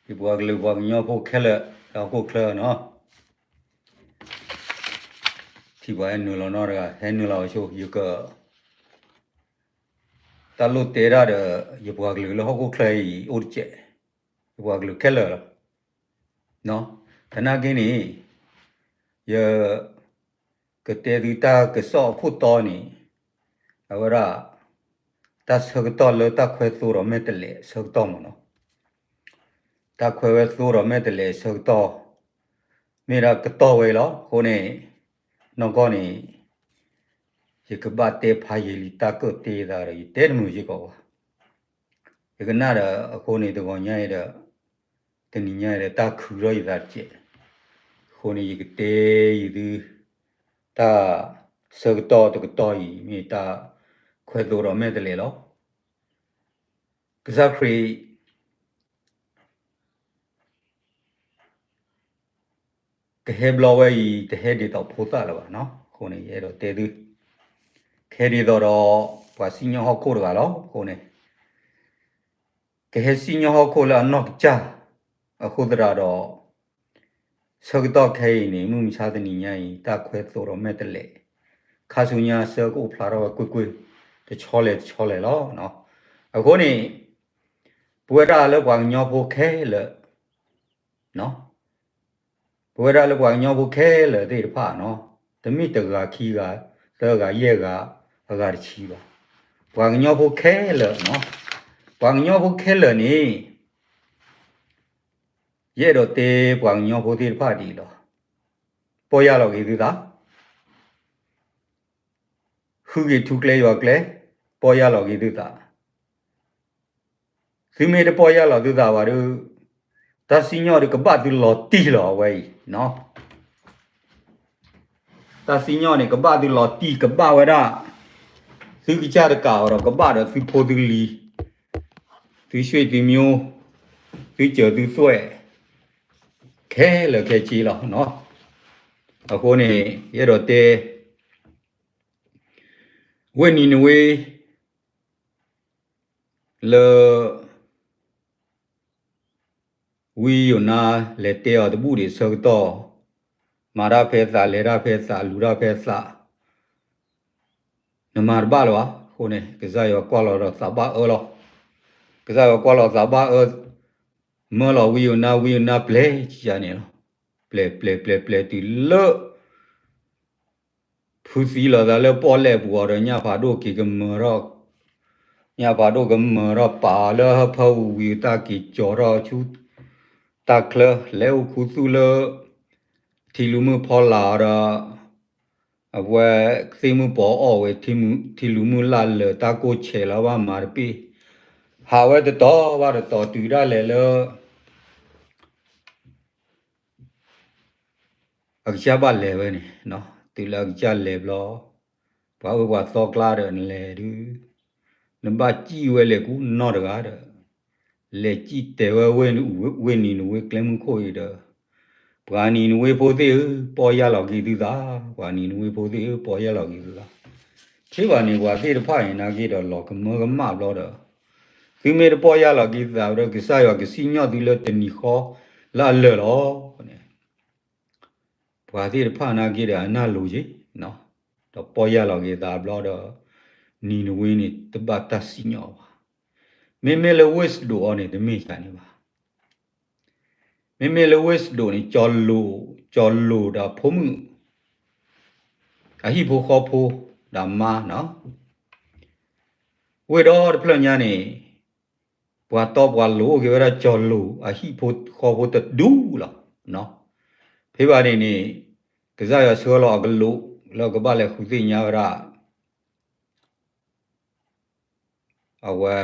ယပှၤကလုာ်ပှၤကညီဖိခဲလၢာ် လၢဟီၣ်ခိၣ်ချၢနီၤ, ထံၣ်ပှၤဟဲနုာ်လီၤနီတဂၤ ဟဲနုာ်လီၤအဆိ ယက တၢ်လိၣ်တဲဒၣ်ဒီး ယပှၤကလုာ်လၢဟီၣ်ခိၣ်ချၢအံၤအိၣ်တစဲး, ယပှၤကလုာ်ခဲလၢာ်လီၤ. သနာ်က့န့ၣ် ယကတဲသုတၢ်ကစီၣ်အခိၣ်တီန့ၣ် အဝဲဒၣ် တၢ်ဆၢကတီၢ်လၢတၢ်ခွဲသိဒီးမဲာ်တဲးလဲးအဆၢကတီၢ်မ့ၢ်နီၤ, တၢ်ခွဲဝဲသိဒီးမဲာ်တဲးလဲးအဆၢကတီၢ် မ့ၢ်ဒၣ်ကတီၢ်ဝဲအံၤလီၤ. အဃိန့ၣ် နီၢ်ကီၢ်န့ၣ် ယကဘၣ်တဲဖးယံာ်လံ တၢ်ကၢၣ်တ့သးဒီး ယတဲတမုာ်စ့ၢ်ကီးဘၣ်. ယကနၣ်ဒီး အဃိန့ၣ် တဂီၤညါအံၤဒီး တနံၤညါအံၤဒီး တၢ်ခုထီၣ်ယသးတစဲး, အဃိန့ၣ် ယကတဲယသု တၢ်ဆၢကတီၢ်တကတီၢ်အံၤ မ့ၢ်တၢ်ခွဲသိဒီးမဲာ်တဲးလဲးလီၤ. ကစၢ်ခရံာ် ကဟဲဘျီဝဲအံၤ တဟဲဒ်သိးဖိသၣ်လၢၤဘၣ်နီၤ. အဃိန့ၣ် ယအဲၣ်ဒိးတဲသု ကဟဲဒ်သိးဒီး ပှၤစံၣ်ညီၣ်ဟီၣ်ခိၣ်တဂၤလီၤ. အဃိန့ၣ် ကဟဲစံၣ်ညီၣ်ဟီၣ်ခိၣ်လၢအနီၢ်ကစၢ် အဃိသတးဒီး ဆၢကတီၢ်ခဲအံၤန့ၣ် မုၢ်မဆါတနံၤညါအံၤ တၢ်ခွဲသိဒီးမဲာ်တဲးလဲး ခါဆူညါအဆၢကအိၣ်ဖျါထီၣ်ဝဲကွ့ၢ်ကွ့ၢ် တဆီလဲၣ်တဆီလဲၣ်လီၤ. အဃိန့ၣ် ပဝဲဒၣ်လၢပှၤကညီဖိခဲလၢာ် ပဝဲဒၣ်လၢပှၤကညီဖိခဲလၢာ်သ့ၣ်တဖၣ်နီၤ, တမ့ၢ်တဂၤခံဂၤ သၢဂၤယဲၢ်ဂၤ အဂၤတဆံဘၣ်. ပှၤကညီဖိခဲလၢာ်နီၤ, ပှၤကညီဖိခဲလၢာ်န့ၣ် ယအဲၣ်ဒိးတဲပှၤကညီဖိသ့ၣ်တဖၣ်ဒ်အံၤလီၤ. ပီၢ်ယၢ်လီၤက့ၤသုသး, ဃုက့ၤထူကျဲယွၤကျဲ, ပီၢ်ယၢ်လီၤက့ၤသုသး. သုမ့ၢ်တပီၢ်ယၢ်လီၤသုသးဘၣ်ဒီး တၢ်စံၣ်ညီၣ်ဒီးကဘၣ်သုလီၤတံၢ်လီၤအဝဲအံၤနီၤ. တၢ်စံၣ်ညီၣ်န့ၣ် ကဘၣ်သုလီၤတံၢ် ကဘၣ်ဝဲဒၣ် သုကစၢ်တကးအီၤဒီး ကဘၣ်ဒီးသုဖိသုလံၤ, သုဆွေသုမျိုး, သုစၢၤသုသွဲၣ် ခဲလၢာ်ခဲဆ့လီၤနီၤ. အဃိန့ၣ် ယအဲၣ်ဒိးတဲ ဝ့ၢ်နံၤနဝ့ လၢ ဝံယိၤနါလဲၤတဲအီၤတဘူၣ်ဒံးဆၢကတီၢ်, မၤတၢ်ဖဲသး လဲၤတၢ်ဖဲသး လူၤတၢ်ဖဲသး, နမၤတဘၣ်လၢၤဘၣ်. အဃိန့ၣ် ကစၢ်ယွၤကွၢ်လီၤဒီးသးဘၣ်အၢလီၤ. ကစၢ်ယွၤကွၢ်လီၤသးဘၣ်အၢ, မၢလီၤဝံယိၤနါ ဝံယိၤနါပျဲကယၤန့ၣ်လီၤ. ပျဲပျဲပျဲပျဲတုၤလၢ ဖုသံလီၤသးလၢပီၣ်လဲၣ်ပူၤအီၤဒီး ညၣ်ဖးဒိၣ်က့ၤကမၢၤထီၣ်, ညၣ်ဖးဒိၣ်ကမၢၤထီၣ်ပာ်အီၤလၢဟၢဖၢဝံၤဝံၤ တၢ်က့ၤကၠီၤထီၣ်ဆူ တၢ်ချၢ လဲၤအိၣ်ခူသူၣ်လၢ ထံလုၢ်မုၢ်ဖီလာ်အီၤဒီး အဝဲသ့ၣ်မုၢ်ပီၤအီၣ်ဝဲ ထံလုၢ်မုၢ်လၢ်လၢာ် တၢ်ကိၢ်ဆဲးလၢဘၣ်မၤတပ့ၢ်, ဟးဝဲတတီၤဘၣ်တတီၤ တုၤဒၣ်လဲာ်လၢ အကစၢ်ဘၣ်လဲၤဝဲန့ၣ်, တုၤလၢအကစၢ်လဲၤဘျီ, ပှၤအၢပှၤသီကျါဒီးနလဲၤဒုး, နဘၣ်စံၣ်ဝဲလဲၤကူနီတဂၤဒီး, လဲၤစံၣ်တဲာ်ဝဲ ဝ့ၢ်နံၤနဝ့ကျဲမုၢ်ခိၣ်အံၤဒီး, ပှၤနံၤနဝ့ဖိသ့ၣ်ဧၢ, ပီၢ်ယၢ်လီၤက့ၤသုသး, ပှၤနံၤနဝ့ဖိသ့ၣ်ဧၢ, ပီၢ်ယၢ်လီၤက့ၤသုသး. ထဲဘၣ်န့ၣ် ပှၤသ့ၣ်တဖၣ်အံၤနာ်က့ဒီး လီၤကမၢကမၣ်ဘျီဒီး, သုမ့ၢ်တပီၢ်ယၢ်လီၤက့ၤသးဒီး ကစၢ်ယွၤကစံၣ်ညီၣ်သုလၢတနံၤဃီလၢအလၢာ်လီၤ. ပှၤသ့ၣ်တဖၣ်နာ်က့ဒီး အနၢ်လိၤက့ၤ, ဒီးပီၢ်ယၢ်လီၤက့ၤသးဘျီဒီး, နံၤနဝ့န့ၣ် တဘၣ်တၢ်စံၣ်ညီၣ်ဘၣ်. မ့မ့ၢ်လၢဝ့ၢ်စဒိၣ်အီၤန့ၣ် တမ့ၢ်ဒ်န့ၣ်ဘၣ်. မ့မ့ၢ်လၢဝ့ၢ်စဒိၣ်န့ၣ် ကၠီၤလိာ်, ကၠီၤလိာ်ဒီးဖိမုၣ် အဟံၣ်ဖိဃီဖိဒီးမါနီၤ, ဝ့ၢ်ဒီတဖျၢၣ်ညါန့ၣ် ပှၤတီပှၤလိၤအိၣ်က့ၤဝဲဒၣ်ကၠီၤလိာ်အဟံၣ်ဖိဃီဖိတဒူၣ်လီၤ. ဖဲဘၣ်န့ၣ်န့ၣ် ကစၢ်ယွၤဆှၢလီၤအကလူးလၢကဘၣ်လဲၤဃုသ့ၣ်ညါဝဲဒၣ် အဝဲ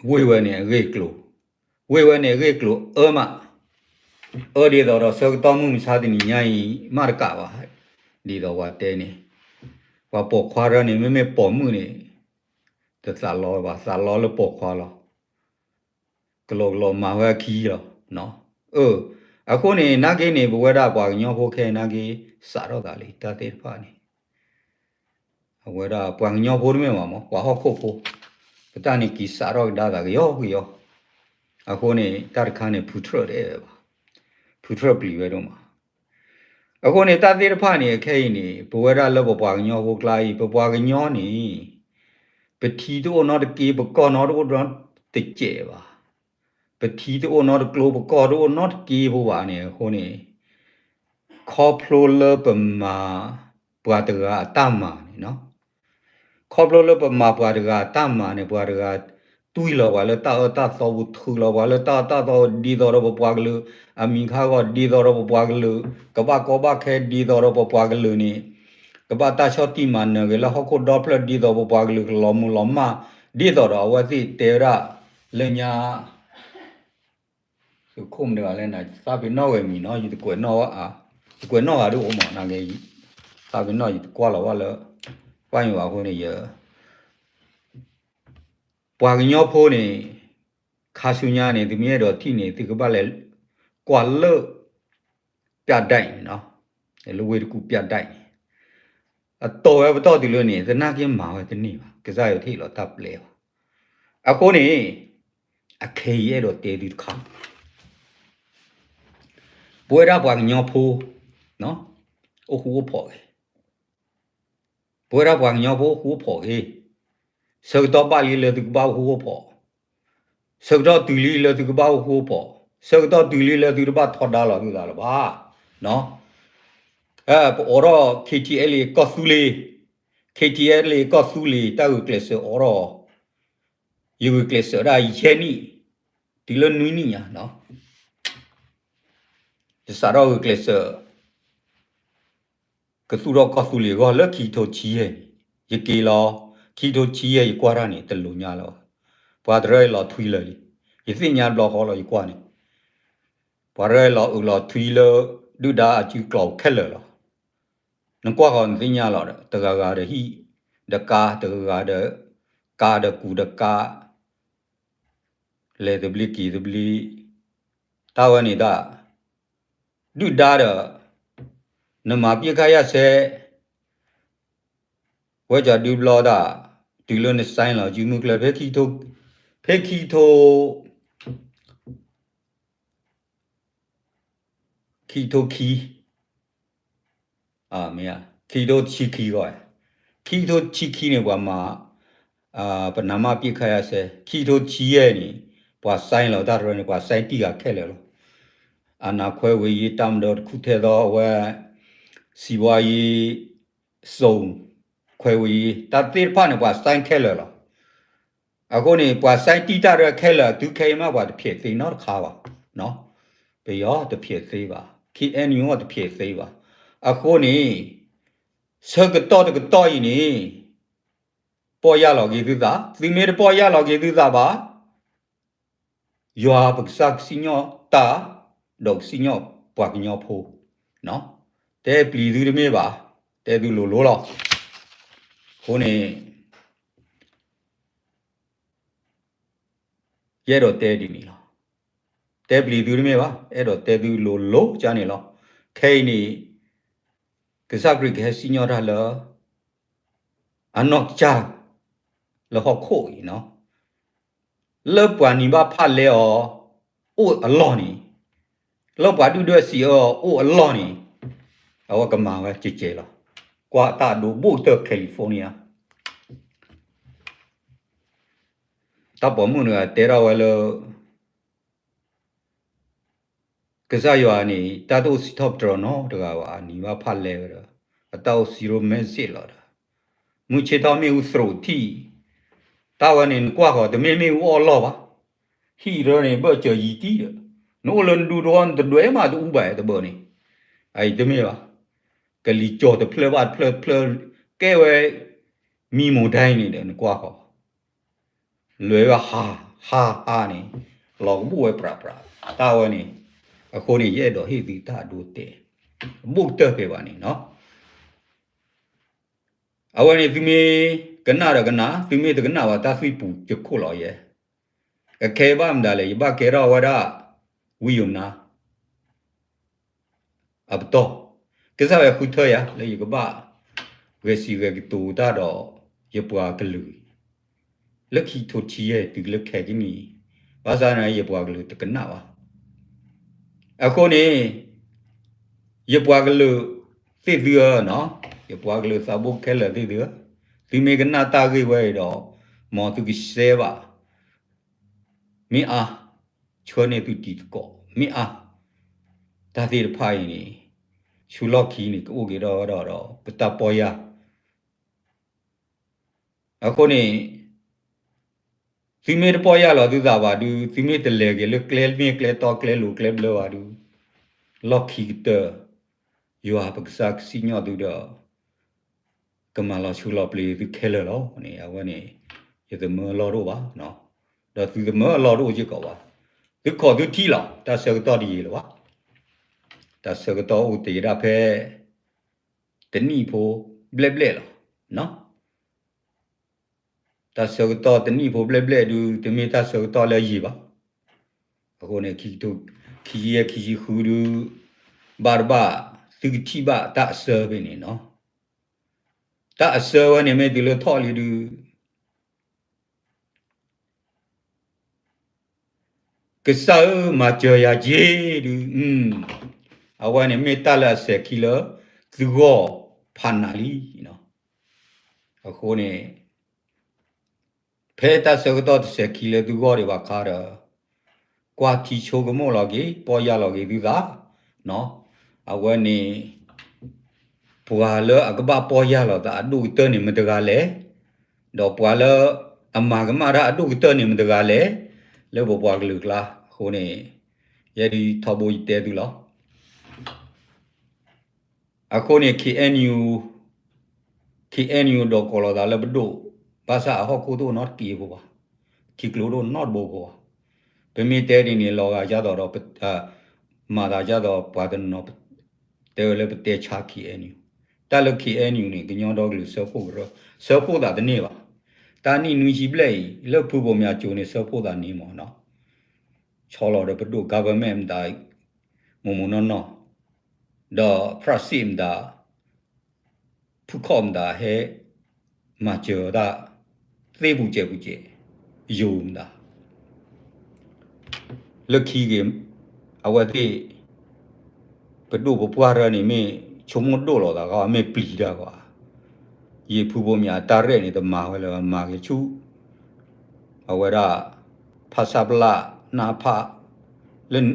ဝ့ၢ်ဝဲန့ၣ်အဂ့ၢ်ကျိၤ, ဝ့ၢ်ဝဲန့ၣ်အဂ့ၢ်ကျိၤအၢမး, အၢဒ်သိးဒီးဆၢကတီၢ်မုၢ်မဆါတနံၤညါအံၤ မးတကးဘၣ်, ဒ်သိးပှၤတဲန့ၣ်, ပှၤပိာ်ခွါတဂၤန့ၣ် မ့မ့ၢ်ပိာ်မုၣ်န့ၣ် တသးလီဘၣ်, သးလီလၢပိာ်ခွါလီၤ. ကလီကလီမၤဝဲအခံလီၤ. အဃိန့ၣ် နာ်က့န့ၣ် ပဝဲဒၣ်ပှၤကညီဖိခဲအံၤနာ်က့ စးထီၣ်သးလံ တၢ်သ့ၣ်တဖၣ်န့ၣ် အဝဲဒၣ်ပှၤကညီဖိတမ့ၢ်ဘၣ်မး ပှၤဟီၣ်ခိၣ်ဖိ, ပတၢ်န့ၣ်က့ၤစးထီၣ်ကဒါသးကယီကယီ, အဃိန့ၣ် တၢ်တခါန့ၣ် ဖုထြၢၣ်တအဲၣ်ဝဲဘၣ်, ဖုထြၢၣ်ပျံၤဝဲဒိၣ်မး. အဃိန့ၣ် တၢ်သ့ၣ်တဖၣ်န့ၣ် အခဲအံၤန့ၣ် ပဝဲဒၣ်လၢပပှၤကညီဖိကျါအံၤ ပပှၤကညီန့ၣ် ပထံတအိၣ်နီတက့ ပကီၢ်နီတအိၣ်နီတစဲးဘၣ်, ပထံတအိၣ်နီတကျိ ပကီၢ်တအိၣ်နီတက့ဖိဘၣ်န့ၣ် အဃိန့ၣ် ခီဖျိလၢပမၤ ပှၤတဂၤအတၢ်မၤန့ၣ်နီၤ, ခီဖျိလၢပမၤပှၤတဂၤအတၢ်မၤန့ၣ် ပှၤတဂၤတွံၢ်လီၤပှၤလၢတၢ်အၢတၢ်သီပူၤ ထုးလီၤပှၤလၢတၢ်အၢတၢ်သီ ဒ်သိးဒီးပပှၤကလုာ်အမံၤခါဂီၢ် ဒ်သိးဒီးပပှၤကလုာ် ကဘၣ်ကီဘၣ်ခဲ ဒ်သိးဒီးပပှၤကလုာ်န့ၣ် ကဘၣ်တၢ်ဆီၣ်တံၢ်မၤနၢၤက့ၤလၢဟီၣ်ခိၣ်ဒီဖျၢၣ် ဒ်သိးပပှၤကလုာ်ကလီၤမုၢ်လီၤမၢ် ဒ်သိးဒီးအဝဲသ့ၣ်တဲဝဲဒၣ်လၢညါ သုးခိၣ်မတဂၤလဲၣ်န့ၣ် သးပ့ၤနီၣ်ဝဲမံၤနီၤ ယတကွဲးနီၣ်ဝဲ တကွဲးနီၣ်ဂၤဒ်အိၣ်မး နာ်က့ သးပ့ၤနီၣ်ယတကွၢ်လီၤဝဲလၢ ပၢ်ယွၤအဃိန့ၣ် ယ ပှၤကညီဖိန့ၣ် ခါဆူညါန့ၣ် သုမ့ၢ်အဲၣ်ဒိးထံၣ်န့ၣ် သုကဘၣ်လဲၤကွၢ်လၢ ပြတိုက်န့ၣ်နီၤ, လၢဝ့ၢ်တကူၣ်ပြတိုက်န့ၣ် အတီၢ်ဝဲပတီၢ်တုၤလၢန့ၣ် သနာ်က့မၤဝဲတန့ၢ်ဘၣ် ကစၢ်ယွၤတဟ့ၣ်လီၤတၢ်ပျဲဘၣ်. အဃိန့ၣ် အခဲအံၤအဲၣ်ဒိးတဲသုတခါ ပဝဲဒၣ်ပှၤကညီဖိ အိၣ်ဃူအိၣ်ဖိးဂ့ၤ, ပဝဲဒၣ်ပှၤကညီဖိအိၣ်ဃူအိၣ်ဖိးဂ့ၤ, ဆၢကတီၢ်ဘၣ်လံလၢသုကဘၣ်အိၣ်ဃူအိၣ်ဖိး, ဆၢကတီၢ်တုၤလံလၢသုကဘၣ်အိၣ်ဃူအိၣ်ဖိး, ဆၢကတီၢ်တုၤလံလၢသုတဘၣ်ထီဒါလီၤသုသးလၢၤဘၣ်. ပအိးထီၣ် K T L A ကီၢ်သူလ့ၤ, K T L A ကီၢ်သူလ့ၤ တၢ်ဂုာ်ကျဲးစၢးအိးထီၣ် ယဂုာ်ကျဲးစၢးဒၣ်ယဲၢ်နံၣ် တုၤလၢနွံနံၣ်ညါ ယစးထီၣ်ဂုာ်ကျဲးစၢး ကသူၣ်ထီၣ်ကီၢ်သူလ့ၤအဂီၢ်လၢခံကထိဆံယဲၢ်, ယက့ၤလီၤ ခံကထိဆံယဲၢ် ယကွၢ်တၢ်န့ၣ် တလိၤညါလၢၤဘၣ်. ပှၤတရၢလီၤထွံလၢာ်လံ, ယသ့ၣ်ညါတဘျီဃီလီၤ ယကွၢ်န့ၣ် ပှၤတရၢလီၤအုးလီၤထွံလၢ ဒုၣ်ဒါအစုကျိၤခဲလၢာ်လီၤ. နကွၢ်ဃီၤနသ့ၣ်ညါလီၤဒီး တဂၤဂၤဒီးဟံၣ်ဒီးကါ တဂၤဂၤဒီး ကါဒီးကူဒီးကါ လဲၤသဘျ့က့ၤသဘျ့ တၢ်ဝဲန့ၣ်တၢ် ဒုၣ်ဒါဒီး နမၤပစ်ခတ်ရပ်စဲ ဝဲကၠီဒုဘျီတၢ် တုၤလၢနsignလီၤ စုမုၢ်ကျၢၢ် ဖဲခံကထိ ဖဲခံကထိ ခံကထိခံ မ့ၢ်ဧါ ခံကထိဆံခံဂီၢ် ခံကထိဆံခံန့ၣ် ပှၤမၤ ပနမၤပစ်ခတ်ရပ်စဲ ခံကထိဆံယဲၢ်န့ၣ် ပှၤsignလီၤတၢ်တရၢန့ၣ် ပှၤsignတံၢ်ဂၤခဲလၢာ်လီၤ. အာဏာခွဲဝေရေး တပ်မတော်တစ်ခုထဲသော အဝဲ စီးပွားရေးဇုန် ခွဲဝေရေး တၢ်သ့ၣ်တဖၣ်န့ၣ် ပှၤsignခဲလၢာ်လီၤ. အဃိန့ၣ် ပှၤsignတံၢ်တၢ်တရၢခဲလၢာ် တုၤခဲအံၤမး ပှၤတဖျဲးသ့နီတခါဘၣ်. ပယီၤတဖျဲးသ့ဘၣ်, K N U တဖျဲးသ့ဘၣ်. အဃိန့ၣ် ဆၢကတီၢ်တကတီၢ်အံၤန့ၣ် ပီၢ်ယၢ်လီၤက့ၤသုသး, သုမ့ၢ်တပီၢ်ယၢ်လီၤက့ၤသုသးဘၣ် ယွၤပကစၢ်ကစံၣ်ညီၣ်တၢ်, ဒီးကစံၣ်ညီၣ်ပှၤကညီဖိ, တဲပျံၤသုတမ့ၢ်ဘၣ်, တဲသုလိၤလိၤလီၤ. အဃိန့ၣ် ယအဲၣ်ဒိးတဲဒ်န့ၣ်လီၤ. တဲပျံၤသုတမ့ၢ်ဘၣ်, အဲၣ်ဒိးတဲသုလိၤလိၤကန့ၣ်လီၤ. ခဲအံၤန့ၣ် ကစၢ်ခရံာ်ကဟဲစံၣ်ညီၣ်တၢ်လၢ အနီၢ်ကစၢ် လၢဟီၣ်ခိၣ်အံၤနီၤ, လၢပှၤနံၤဘၣ်ဖၣ်လဲအီၤ အိၣ်အလီၢ်န့ၣ်, လၢပှၤဒုၣ်ဒွဲၣ်စံးအၢအီၤအိၣ်အလီၢ်န့ၣ်, အဝဲကမၤဝဲကဲကဲလီၤ. ကွၢ်တၢ်အဒိ ဘူးကတၢၢ် California တၢ်ပိာ်မုၣ်တဂၤတဲထီၣ်ဝဲလၢ ကစၢ်ယွၤန့ၣ် တၢ်တအိၣ်စံးထီၣ်ပတြၢၤနီတဂၤဘၣ်, အနံၤဘၣ်ဖၣ်လဲဝဲဒီး အတၢ်အိၣ်စံးရိၣ်မဲစ့ၣ်လီၤဒီး မုၢ်ဆ့ၣ်ထီၣ်မ့ၣ်အူသရိာ်ထံၣ်, တၢ်ဝဲန့ၣ် နကွၢ်ဃီၤ တမ့ၢ်မ့ၣ်အူအီၣ်လီၢ်ဘၣ်, ဟံၣ်ရၢန့ၣ် ဘၢၣ်စၢၤယံၤတံၢ်ဒီး နအိၣ်လၢနဒူတဝီ နတဒွဲၣ်မးတအူဘၣ်တဘၢန့ၣ်, အအံၤတမ့ၢ်ဘၣ်, ကလံၤကၠီၤတဖျၢၣ်ဘၣ်တဖျၢၣ်တဖျၢၣ် ကဲဝဲ မံမူၤဒဲန့ၣ်ဒီး နကွၢ်ဃီၤ လဲၤဝဲဟး ဟးဟးန့ၣ် လီၤကဘူၣ်ဝဲပြးပြး တၢ်ဝဲန့ၣ်, အဃိန့ၣ် ယအဲၣ်ဒိးဟ့ၣ်သုတၢ်အဒိတဲာ် ဘူးကတၢၢ်ဖဲဘၣ်န့ၣ်နီၤ. အဝဲန့ၣ်သုမ့ၢ်ကနၣ်ဒီးကနၣ်, သုမ့ၢ်တကနၣ်ဘၣ် တၢ်သွံၣ်ပူၤယခိၣ်လီၤယဲ, အခဲအံၤဘၣ်မတၤလဲၣ် ယဘၣ်ကဲထီၣ်ဝဲဒၣ် ဝံယိၤနါ အပတီၢ်, ကစၢ်ယွၤဃုထၢယၤလၢယကဘၣ် ဂဲၤစံၣ်ဂဲၤကတိၤတၢ်ဒီး ယပှၤကလုာ် လၢခံထိဆံယဲၢ်တုၤလၢခဲကနံၣ်အံၤ, ဘၣ်ဆၣ်န့ၣ် ယပှၤကလုာ်တကနၣ်ဘၣ်. အဃိန့ၣ် ယပှၤကလုာ်သ့ၣ်သုဧၢ, ယပှၤကလုာ်သးဘိခဲလၢာ်သ့ၣ်သုဧၢ, သုမ့ၢ်ကနၣ်တၢ်ဂ့ၢ်ဝဲအံၤဒီး မ်သုကshareဘၣ်, မ့ၢ်အါ ဆှၢန့ၢ်သုတံၤသကိး, မ့ၢ်အါ တၢ်သ့ၣ်တဖၣ်အံၤန့ၣ် ဆူလီၢ်ခံန့ၣ် ကအိၣ်က့ၤဒီးဝဲဒီး ပတၢ်ပီၢ်ယၢ် အဃိန့ၣ် သုမ့ၢ်တပီၢ်ယၢ်လီၤသုသးဘၣ်ဒုး, သုမ့ၢ်တလဲၤက့ၤလၢကျဲမ့ၢ်ကျဲတီကျဲလိၤကျဲဘျၢဘၣ်ဒုး, လီၢ်ခံကတၢၢ် ယွၤပကစၢ်ကစံၣ်ညီၣ်သုဒီး ကမၤလီၤဆူလီၤပျံၤသုခဲလၢာ်လီၤန့ၣ်, အဝဲန့ၣ် ယသမၢအလီၢ်တအိၣ်ဘၣ်, ဒီးသုသမၢအလီၢ်တအိၣ်စ့ၢ်ကီးဘၣ်. သုခီၣ်သုထံၣ်လီၤ, တၢ်ဆၢကတီၢ်တယံာ်လၢၤဘၣ်. တၢ်ဆၢကတီၢ်အိၣ်တ့ၢ်ဒၣ်ဖဲ တနံၣ်ဖိဘျဲၣ်ဘျဲၣ်လီၤ. တၢ်ဆၢကတီၢ်တနံၣ်ဖိဘျဲၣ်ဘျဲၣ်ဒုး တမ့ၢ်တၢ်ဆၢကတီၢ်လၢအယံာ်ဘၣ်. အဃိန့ၣ် ခံကထိခံဆံယဲၢ်ခံဆံဃုဒုး ဘၣ်တဘၣ် သုကထံၣ်ဘၣ်တၢ်အဆၢဖဲန့ၣ်နီၤ. တၢ်အဆၢဝဲန့ၣ်မ့ၢ်တုၤလၢထီၣ်လံဒုး ကစၢ်ဧၢ မၤစၢၤယၤက့ၤဒုး, အဝဲန့ၣ်မ့ၢ်တၢ်လၢအစဲၤခံလၢ သုဂီၢ်ဖးနးလံ. အဃိန့ၣ် ဖဲတၢ်ဆၢကတီၢ်တစဲၤခံလၢသုဂီၢ်ဒံးဘၣ်ခါဒီး ကွၢ်ထံဆိကမိၣ်လီၤက့ၤ ပီၢ်ယၢ်လီၤက့ၤသုသး, အဝဲန့ၣ် ပှၤလၢအကဘၣ်ပီၢ်ယၢ်လီၤသးအဒိၣ်ကတၢၢ်န့ၣ်မတဂၤလဲၣ်, ဒီးပှၤလၢအမၤကမၣ်တၢ်အဒိၣ်ကတၢၢ်န့ၣ်မတဂၤလဲၣ်, လၢပပှၤကလုာ်ကျါအဃိန့ၣ် ယဲဒုးထီဘိယတဲသုလီၤ. အဃိန့ၣ် ခ့ၣ်အဲၣ်ယူၣ် ဒီးကိးလီၤသးလၢပဒိၣ်, ဘၣ်ဆၣ်အဟီၣ်ခိၣ်တအိၣ်နီတက့ၢ်ဖိဘၣ်, ထံကျိတအိၣ်နီတဘိဖိဘၣ်. ပမ့ၢ်တဲဒ်န့ၣ် လီၤဂာ်ဒ်သိးဒီး မၤသးဒ်သိးပှၤတနီၤ တဲဝဲလၢပတဲဆါ ခ့ၣ်အဲၣ်ယူၣ်, တၢ်လၢ ခ့ၣ်အဲၣ်ယူၣ် န့ၣ် ကညီဒီကလုာ်စၢဖှိၣ်ကရၢ, စၢဖှိၣ်သးတန့ၢ်ဘၣ်. တၢ်နံၣ်နွံဆံဘျဲၣ်အံၤ လၢဖုဘိၣ်မၠးကၠိၤန့ၣ် စၢဖှိၣ်သးန့ၣ်မ့ၢ်နီၤ, ဆီလီၤဒီးပဒိၣ် government မတၤ မိၢ်မိၢ်နီၢ်နီၢ်, ဒီးဖြၣ်စ့ၣ်မတၤ ဖုခီၣ်မတၤဟဲ မၤစၢၤတၢ် သ့ပူၤစဲးပူၤစဲး, ယိၤမတၤ လၢခံက့ၤ အဝဲသ့ၣ် ပဒိၣ်ပပှၢ်ရၢန့ၣ် မ့ၢ်ဆိကမိၣ်ဒိၣ်လီၤသးဂီၢ် မ့ၢ်ပျံၤတၢ်ဂီၢ်, ယဖုဘိၣ်မၠးတၢ်ရဲၣ်န့ၣ် တမၤဝဲလၢၤ မၤက့ၤဆူ အဝဲဒၣ် ဖဆပလ နအဖ လၢ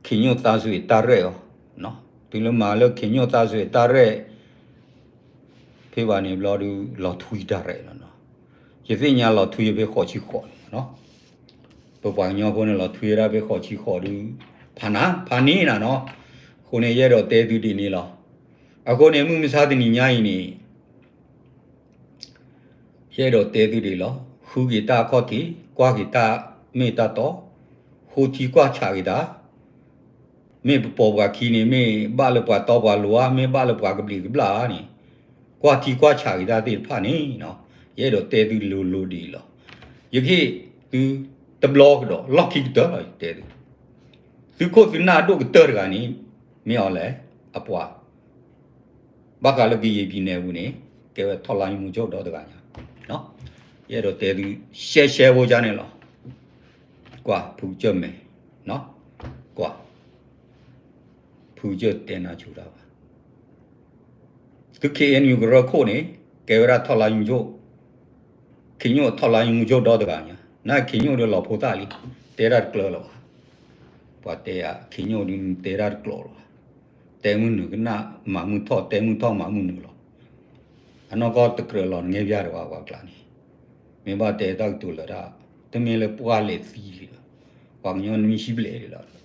ခ့ၣ်ညိၣ်သးစွ့ၤတၢ်ရဲၣ်အီၤ, တုၤလၢမၤလၢခ့ၣ်ညိၣ်သးစွ့ၤတၢ်ရဲၣ် ဖဲဘၣ်န့ၣ်ဘျီဒုး လီၤထွံတၢ်ရဲၣ်လီၤနီၤ. ယသ့ၣ်ညါလီၤထွံဖဲဃိးဆံဃိးန့ၣ်နီၤ. ပပှၤကညီဖိန့ၣ် လီၤထွံဝဲဒၣ်ဖဲဃိးဆံဃိးဒုး ဖးနး ဖးန့ၢ်နၤနီၤ. အဃိန့ၣ် ယအဲၣ်ဒိးတဲသုဒ်န့ၣ်လီၤ. အဃိန့ၣ် မုၢ်မဆါတနံၤညါအံၤန့ၣ် ယအဲၣ်ဒိးတဲသုဒ်လီၤ. ဃုက့ၤတၢ်အခီၣ်ထံး, ကွၢ်က့ၤတၢ်မ့ၢ်တၢ်တီ, ဃိထံကွၢ်ဆးက့ၤတၢ်, မ့ၢ်ပပိာ်ပှၤခံန့ၣ် မ့ၢ်ဘၣ်လၢပှၤတီပှၤလိၤဧါ, မ့ၢ်ဘၣ်လၢပှၤကဘျံးကဘျၣ်ဧါန့ၣ်, ကွၢ်ထံကွၢ်ဆးက့ၤတၢ်သ့ၣ်တဖၣ်န့ၣ်, ယအဲၣ်ဒိးတဲသုလိၤလိၤဒ်အံၤလီၤ. ယကဟ့ၣ်သုတဘျီကဒီး လီၢ်ခံကတၢၢ်လီၤ ယတဲသု သုခိၣ်သုနၢ်အဒိၣ်ကတၢၢ်တဂၤန့ၣ် မ့ၢ်အီၤလဲၣ် အပှၤ ဘၣ်ဃးလၢကယံာ်ပံၤနဲၣ်ပူၤန့ၣ် ကဲဝဲထီၣ်လါယူၤမူကၠိၣ်ဒီတဂၤညါ, ယအဲၣ်ဒိးတဲသု ရှဲရှဲဖိကါန့ၣ်လီၤ. ကွၢ်ဖုကစၢၢ်မဲာ်, ကွၢ် ဖုကစၢၢ်တဲနၤဆူၣ်တၢ်ဘၣ်. သု ခ့ၣ်အဲၣ်ယူၣ် ကရၢခိၣ်န့ၣ် ကဲဝဲဒၣ်ထီၣ်လါယူၤမူကၠိၣ်, ခ့ၣ်ညိၣ်ထီၣ်လါယူၤမူကၠိၣ်ဒီတဂၤညါ, နခ့ၣ်ညိၣ်ဒီးလီၤဖိသၣ်လံ, တဲတၢ်တကျၢၤလၢၤဘၣ်. ပှၤတဲယၤ ခ့ၣ်ညိၣ်ဒုးတဲတၢ်တကျၢၤလၢၤဘၣ်. တဲမုၢ်နုာ်ကနၣ်မၤမုၢ်ထီၣ်, တဲမုၢ်ထီၣ်မၤမုၢ်နုာ်လီၤ. အနီၢ်ကီၢ်တကြၢးလီၤနငဲၢ်ဘၣ်တဘၣ် ပှၤကျါန့ၣ်, မ့ၢ်ဘၣ်တဲတၢ်ကတိၤလၢတၢ်, တမ့ၢ်လၢပှၢ်လဲၤသံလံလီၤ, ပှၤကညီနွံဆံဘျဲၣ်လံလီၤ.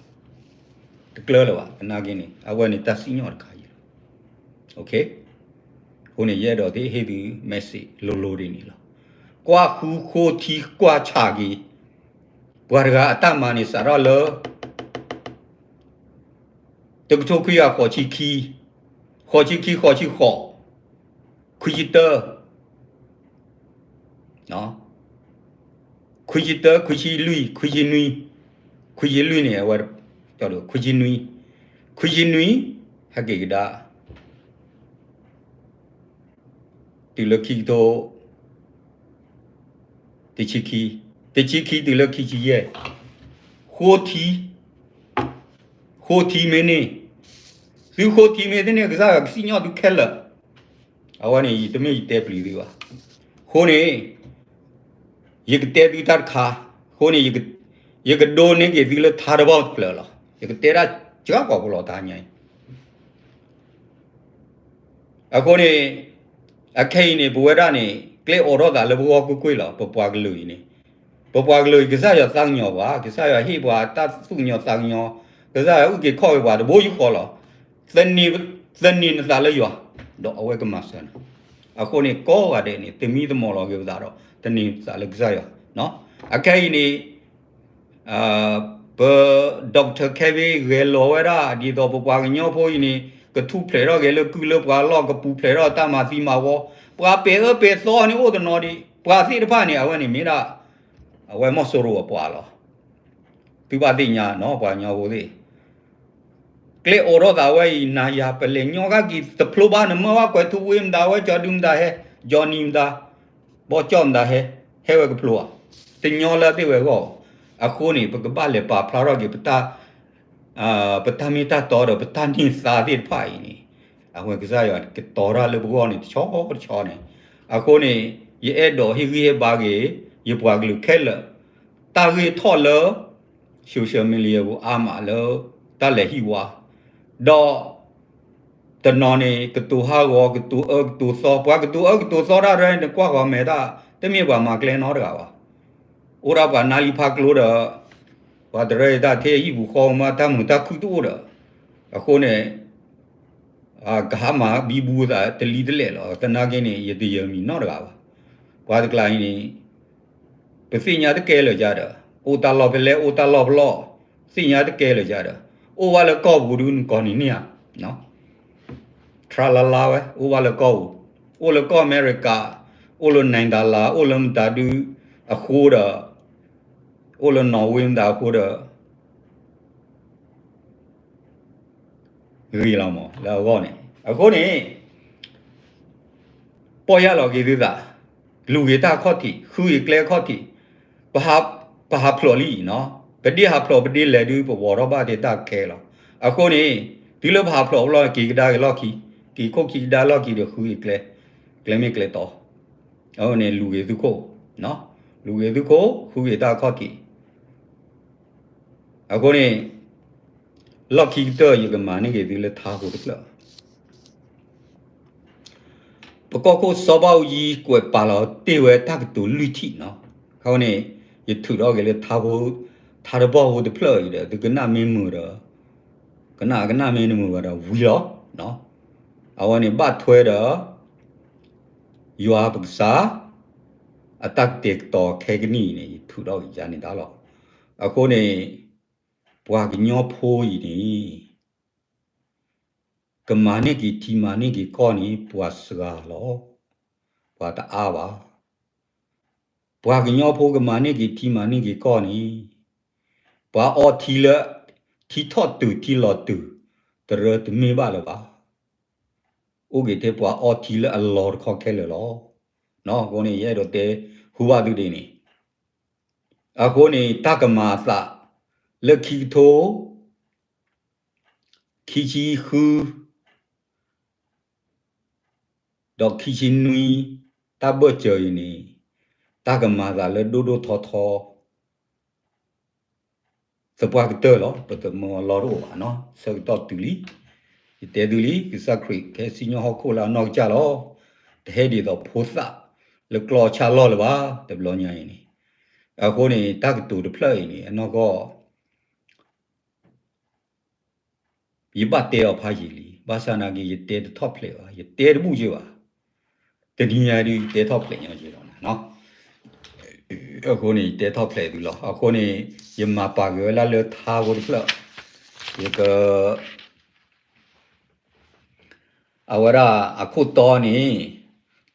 တကျၢၤလၢၤဘၣ်, သနာ်က့န့ၣ် အဝဲန့ၣ်တၢ်စံၣ်ညီၣ်တခါအံၤလီၤ. အဃိန့ၣ် ယအဲၣ်ဒိးဟ့ၣ်သု message လိၤလိၤဒ်န့ၣ်လီၤ. ကွၢ်ဃုဃိထံကွၢ်ဆးက့ၤ, ပှၤတဂၤအတၢ်မၤန့ၣ်စးထီၣ်လၢ တကထိခွံကယၤဃိးဆံခံ, ဃိးဆံခံ, ဃိးဆံဃိး, ခွံဆံတၢ, ခွံဆံတၢ, ခွံဆံလွံၢ်, ခွံဆံနွံ, ခွံဆံလွံၢ်န့ၣ် အဝဲ, ခွံဆံနွံ, ခွံဆံနွံ, ဟဲက့ၤကဒါ တုၤလၢခံကထိ တဆံခံ, တဆံခံတုၤလၢခံဆံယဲၢ်, ဃိထံ, ဃိထံမ့ၢ်န့ၢ်, သုဃိထံမ့ၢ်တန့ၢ် ကစၢ်ယွၤကစံၣ်ညီၣ်သုခဲလၢာ်. အဝဲန့ၣ် ယတမ့ၢ်ယတဲပျံၤသုဘၣ်. အဃိန့ၣ် ယကတဲသုတၢ်တခါ, အဃိန့ၣ် ယကဒိးန့ၢ်က့ၤသုလၢထါတဘီတဖျၢၣ်လီၤ. ယကတဲဒၣ်စှၤကိာ်ဖိလီၤတဟါညါအံၤ. အဃိန့ၣ် အခဲအံၤန့ၣ် ပဝဲဒၣ်န့ၣ် ကျဲအိးထီၣ်သးလၢပဂီၢ်ကွ့ၢ်ကွ့ၢ်လီၤ. ပပှၤကလုာ်အံၤန့ၣ်, ပပှၤကလုာ်အံၤ ကစၢ်ယွၤသးကညီၤပှၤ, ကစၢ်ယွၤဟ့ၣ်ပှၤတၢ်သူၣ်ကညီၤသးကညီၤ, ကစၢ်ယွၤအုၣ်က့ၤခီၣ်က့ၤပှၤတဘိယူၢ်ဃီလီၤ. သန့ၤနသးလၢယွၤ, ဒီးအဝဲကမၤစၢၤနၤ. အဃိန့ၣ် ကိးဂၤဒဲးန့ၣ် သမံသမိးလီၤက့ၤပသးဒီး သန့ၤနသးလၢကစၢ်ယွၤ. အခဲအံၤန့ၣ် ပ Doctor Kevin ဂဲၤလီၤဝဲဒၣ် ဒ်သိးပပှၤကညီဖိအံၤန့ၣ် ကထူၣ်ဖျဲးထီၣ်က့ၤလၢကုၢ်လၢပှၤလီၢ် ကပူၤဖျဲးထီၣ်တၢ်မၤသံမၤဝီ, ပှၤပဲာ်အၢပဲာ်သီန့ၣ်အိၣ်တနီၤဒံး, ပှၤသ့ၣ်တဖၣ်န့ၣ် အဝဲန့ၣ်မ့ၢ်ဒၣ် အဝဲမီၢ်စိရိၤအပှၤလီၤ. သုဘၣ်သ့ၣ်ညါနီၤ ပှၤကညီဖိသ့ၣ် ကျဲအိးထီၣ်သးဝဲအံၤ နၤယၤပလဲၤညီကက့ၤတဖျိဘၣ် နမၢဘၣ်ကွဲးထူဝ့မတၤ ဝဲကၠီဒုမတၤဟဲ, ကၠီနံၤမတၤ, ဘီကၠီမတၤဟဲ, ဟဲဝဲကဖျိဧါ, တညီလၢအသ့ၣ်ဝဲအဂီၢ်. အဃိန့ၣ် ပကဘၣ်လဲၤပာ်ဖျါထီၣ်က့ၤ ပတၢ်မ့ၢ်တၢ်တီဒီး ပတၢ်န့ၢ်သါသ့ၣ်တဖၣ်အံၤန့ၣ် အဝဲကစၢ်ယွၤကတီၤတၢ်လၢပဂီၢ်န့ၣ်တဆီတဆီန့ၣ်. အဃိန့ၣ် ယအဲၣ်ဒိးဟ့ၣ်ဂံၢ်ဟ့ၣ်ဘါက့ၤ ယပှၤကလုာ်ခဲလၢာ်, တၢ်ဂ့ၢ်ထီၣ်လၢ social media ပူၤအါမးလၢ တၢ်လဲၤဟံၣ်ဝါ, ဒီး တနီၤန့ၣ် ကတိၤဟးဂီၤ ကတိၤအၢကတိၤသီ, ပှၤကတိၤအၢကတိၤသီတၢ်ရဲန့ၣ် ကွၢ်ဃီၤမဲာ်တၢ် တမ့ၢ်ပှၤမၤကျဲနီတဂၤဘၣ်. အိၣ်ဒၣ်ပှၤနါလံဖးကျိဒီး ပှၤတရဲတၢ်ထဲအဟံၣ်ပူၤဃီမး တၢ်မုာ်တၢ်ခုၣ်တအိၣ်ဒီး, အဃိန့ၣ် ကဟးမၤဘံဘူသးတလံတလဲၣ်လီၤ. သနာ်က့န့ၣ် ယတယၢၤမံၤနီတဂၤဘၣ်. ပှၤတကျါအံၤန့ၣ် ပသ့ၣ်ညါတကဲလၢၤကဒီး, အိၣ်တၢ်လီၢ်ဖဲလဲၣ် အိၣ်တၢ်လီၢ်ဖဲလဲၣ်, သ့ၣ်ညါတကဲလၢၤကဒီး, အိၣ်ဘၣ်လၢကီၢ်ပူၤဒုနကီၢ်န့ၣ်န့ၣ်ဧါ, ထြါလါလါဝဲ အိၣ်ဘၣ်လၢကီၢ်ပူၤ, အိၣ်လၢကီၢ်အမဲရကၤ, အိၣ်လၢနၤဒါလါ, အိၣ်လၢမတၤဒုအဃိဒီး, အိၣ်လၢနီၣ်ဝ့မတၤအဃိဒီး ဂ့ၤလီၤမး လၢအဂီၢ်န့ၣ်. အဃိန့ၣ် ပီၢ်ယၢ်လီၤက့ၤသုသး, လူၤက့ၤတၢ်အခီၣ်ထံး, ဃုက့ၤကျဲအခီၣ်ထံး, ပဟးဖျိးလံနီၤ, ပဒ့ဟးဖျိးပဒ့လဲၤဒု ပဝီၤထီၣ်ဘၣ်တ့ၢ်တၢ်ခဲလီၤ. အဃိန့ၣ် တုၤလၢပဟးဖျိးဘျီ က့ၤကဒါက့ၤလီၢ်ခံ, က့ၤခိၣ်ခံကဒါလီၢ်ခံဒီးဃုက့ၤကျဲ, ကျဲမ့ၢ်ကျဲတီ, အဃိန့ၣ် လူၤက့ၤသုခိၣ်, လူၤက့ၤသုခိၣ် ဃုက့ၤတၢ်အခီၣ်ထံး. အဃိန့ၣ် လီၢ်ခံကတၢၢ် ယကမၤန့ၢ်က့ၤသုလၢထါဖိတဖျၢၣ် ပကီၢ်ခိၣ်စီၤဘၣ်အူကၠံ ကွဲးပာ်လီၤတ့ၢ်ဝဲတၢ်ကတိၤလွံၢ်ထံၣ်နီၤ. အဃိန့ၣ် ယထုးထီၣ်က့ၤလၢထါဖိ, ထါတဘီဖိတဖျၢၣ်အံၤဒီး သုကနၣ်မ့ၢ်မုာ်ဒီး ကနၣ်ကနၣ်မ့ၢ်တမုာ်ဘၣ်ဒီးဝံၤလီၤ. အဝဲန့ၣ်ဘၣ်ထွဲဒီး ယွၤပကစၢ် အတၢ်ကတဲာ်ကတီၤခဲကနံၣ်အံၤန့ၣ် ယထုးထီၣ်က့ၤယၤန့ၣ်တၢ်လီၤ. အဃိန့ၣ် ပှၤကညီဖိအံၤန့ၣ် ကမၤန့ၢ်က့ၤထံမၤန့ၢ်က့ၤကီၢ်န့ၣ် ပှၤစှၤလီၤ. ပှၤတအါဘၣ်. ပှၤကညီဖိကမၤန့ၢ်က့ၤထံမၤန့ၢ်က့ၤကီၢ်န့ၣ် ပှၤအီထံလၢ ထံထီၣ်တုၤထံလီၤတုၤ တရၢတမ့ၢ်ဘၣ်လၢၤဘၣ်. အိၣ်က့ၤထဲပှၤအီထံလၢအလီၤတခီခဲလၢာ်လီၤ. အဃိန့ၣ် ယအဲၣ်ဒိးတဲဟူဘၣ်သုဒ်န့ၣ် အဃိန့ၣ် တၢ်ကမၤအသးလၢခံကထိ ခံဆံဃု ဒီးခံဆံနွံ တၢ်ဘၢၣ်စၢၤအံၤန့ၣ် တၢ်ကမၤသးလၢဒိၣ်ဒိၣ်ထီထီ သပှၢ်ကတၢၢ်လီၤ. ပတမၢအလီၢ်တအိၣ်ဘၣ်နီၤ, ဆၢကတီၢ်တုၤလံ. ယတဲသုလံ, ကစၢ်ခရံာ်ကဟဲစံၣ်ညီၣ်ဟီၣ်ခိၣ်လၢအနီၢ်ကစၢ်လီၤ. တဟဲဒ်သိးဖိသၣ်လၢကျီဆၣ်လီၢ်လၢၤဘၣ် တဘျီညါအံၤန့ၣ်. အဃိန့ၣ် တၢ်ကတိၤတဖျၢၣ်အံၤန့ၣ် အနီၢ်ကီၢ် ယဘၣ်တဲအီၤဖးယံာ်လံ, ဘၣ်ဆၣ်နာ်က့ ယတဲတထီၣ်ဖျဲးဘၣ်, ယတဲတဘူၣ်ယဲဘၣ်. တနံၤညါဒုး ယတဲထီၣ်ဖျဲးညီယဲလီၤ. အဃိန့ၣ် ယတဲထီၣ်ဖျဲးသုလီၤ. အဃိန့ၣ် ယမၤပာ်က့ၤဝဲဒၣ်လၢထါဖိတဖျၢၣ်, ယက အဝဲဒၣ်အခိၣ်တီန့ၣ်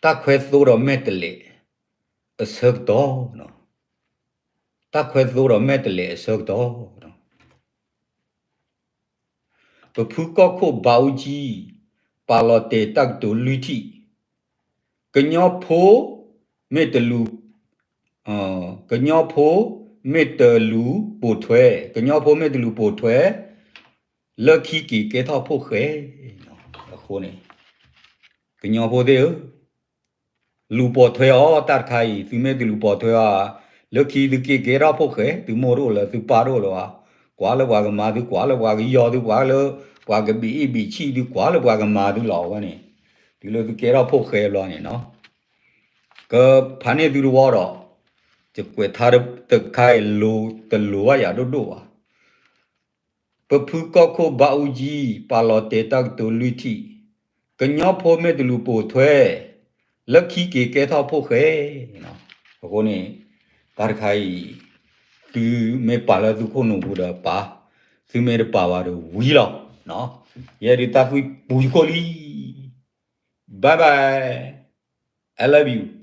တၢ်ခွဲသိဒီးမဲာ်တဲးလဲးအဆၢကတီၢ်, တၢ်ခွဲသိဒီးမဲာ်တဲးလဲးအဆၢကတီၢ်. ပဖုကီၢ်ခိၣ်ဘးအူကၠံ ပာ်လီၤတဲာ်တၢ်ကတိၤလွံၢ်ထံၣ်, ကညီဖိမ့ၢ်တလူၤ, ကညီဖိမ့ၢ်တလူၤပိာ်ထွဲ, ကညီဖိမ့ၢ်တလူၤပိာ်ထွဲ, လၢခံက့ၤကဲထီၣ်ဖိၣ်ဃဲ. အဃိန့ၣ် ကညီဖိသ့ၣ်ဧၢ, လူၤပိာ်ထွဲအီၤတၢ်တခါအံၤ, သုမ့ၢ်တလူၤပိာ်ထွဲအီၤ, လၢခံသုက့ၤကဲထီၣ်ဖိၣ်ဃဲ, သုမိၢ်တအိၣ်လၢၤ သုပၢ်တအိၣ်လၢၤဘၣ်, ကွၢ်လၢပှၤကမၤသု, ကွၢ်လၢပှၤကယီၤသု, ကွၢ်လၢပှၤကဘံးအ့ၣ်ဘံးဆံၣ်သု, ကွၢ်လၢပှၤကမၤသုလီၤဝဲန့ၣ်, တုၤလၢသုကဲထီၣ်ဖိၣ်ဃဲဘျီန့ၣ်နီၤ, ကဖးန့ၢ်သုတဝီဒီး, ယကွဲးထါတခါအံၤလိၤတလိၤဘၣ်ယၤဒိၣ်ဒိၣ်ဘၣ်. ပဖုကီၢ်ခိၣ်ဘးအူကၠံ ပာ်လီၤတဲာ်တၢ်ကတိၤလွံၢ်ထံၣ်, ကညီဖိမ့ၢ်တလူၤပိာ်ထွဲ, လၢခံက့ၤကဲထီၣ်ဖိၣ်ဃဲ. အဃိန့ၣ်, တၢ်တခါအံၤ, သုမ့ၢ်ပာ်လၢသုခိၣ်နူာ်ပူၤဒီးပာ်, သုမ့ၢ်တပာ်ဘၣ်ဒီးဝံၤလီၤ. ယဲဒုးတၢ်သွံၣ်ပူၤယခိၣ်လံ. Bye bye. I love you.